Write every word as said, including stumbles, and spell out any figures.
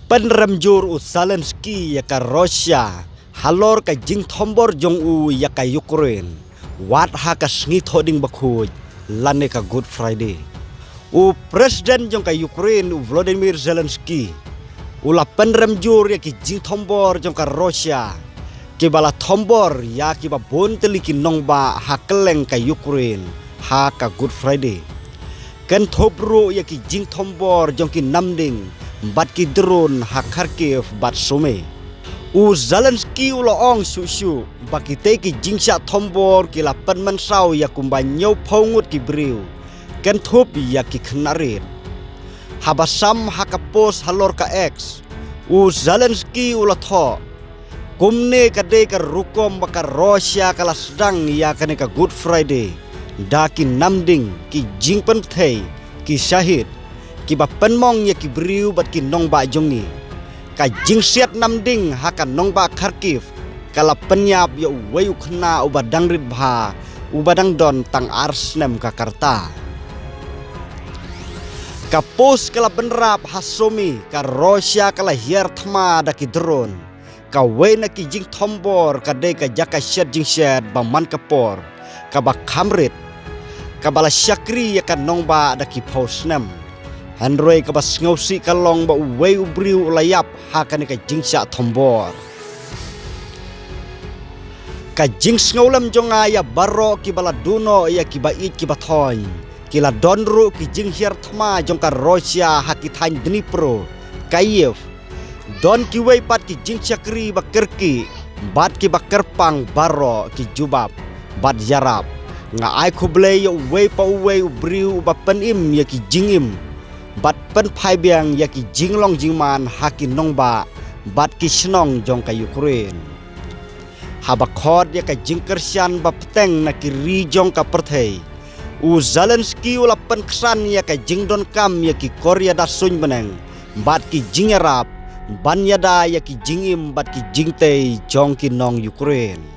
Pynrem jur u Zelensky ïa ka Russia halor ka jingthombor jong u ïa ka Ukraine, wat ha ka sngi Thohdieng Bakhuid lane ka Good Friday. U President jong ka Ukraine, u Volodymyr Zelensky, u la pynrem jur ïa ki jingthombor jong ka Russia kiba la thombor ïa kiba bun tylli ki nongbah ha kylleng ka Ukraine ha ka Good Friday. Kynthup ruh ïa ki jingthombor jong ki namding bad ki drone ha Kharkiv bad Sumy. U Zelensky u la ong shuh shuh ba kitei ki jingshah thombor ki la pynmynsaw ïa kumba hynñiewphew ngut ki briew, kynthup ïa ki khynnah rit. Haba sam ha ka post halor ka X, u Zelensky u la thoh, kumne ka dei ka rukom ba ka Russia ka la sdang ïa kane ka Good Friday da ki namding, ki jingpynpthei, ki shahid, kiba pynmong ïa ki briew bad ki nongbah jong ngi. Ka jingsiat namding ha ka nongbah Kharkiv ka la pynïap ïa uwei u khynnah uba dang rit bha, uba dang don tang ar snem ka rta. Ka post ka la bynrap ha Sumy, ka Russia ka la hiar thma da ki drone. Kawei na ki jingthombor ka dei ka jaka shet jingshet ba man ka por, kaba kham rit, kaba la shakri ïa ka nongbah da ki phew snem. Hynrei kaba sngewsih ka long ba uwei u briew u la ïap ha kane ka jingshah thombor. Ka jingsngewlem jong nga ïa baroh kiba la duh noh ïa kiba ïeit kiba thoiñ, ki la don ruh ki jinghiar thma jong ka Russia ha ki thaiñ Dnipro, Kyiv. Don kiwei pat ki jingshakri ba kyrkieh bad kiba kyrpang baroh ki jubab bad ïarap. Nga ai khublei ïa uwei pa uwei u briew uba pynim ïa ki jingim bad pynphai biang ïa ki jinglong jingman ha ki nongbah bad ki shnong jong ka Ukraine. Haba khot ïa ka jingkyrshan ba bteng na ki ri jong ka pyrthei, u Zelensky u la pynksan ïa ka jingdonkam ïa ki kor ïada suiñ bneng bad ki jingïarap ban ïada ïa ki jingim bad ki jingtei jong ki nong Ukraine.